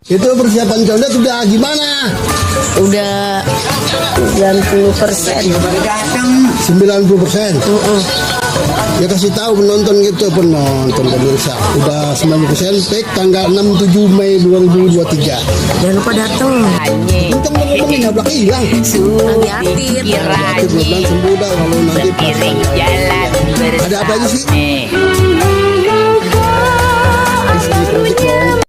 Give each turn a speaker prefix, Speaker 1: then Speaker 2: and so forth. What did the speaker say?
Speaker 1: Itu persiapan condet udah gimana?
Speaker 2: Udah 90%.
Speaker 1: 90%. Ya kasih tahu penonton gitu, penonton pemirsa. Udah 90% pek tanggal 6-7 Mei 2023.
Speaker 2: Jangan lupa datang.
Speaker 1: Untung teman-teman nabrak hilang.
Speaker 2: Hati-hati.
Speaker 1: Hati belum sembuh dah kalau nanti pas. Ada apa aja sih? Project dong.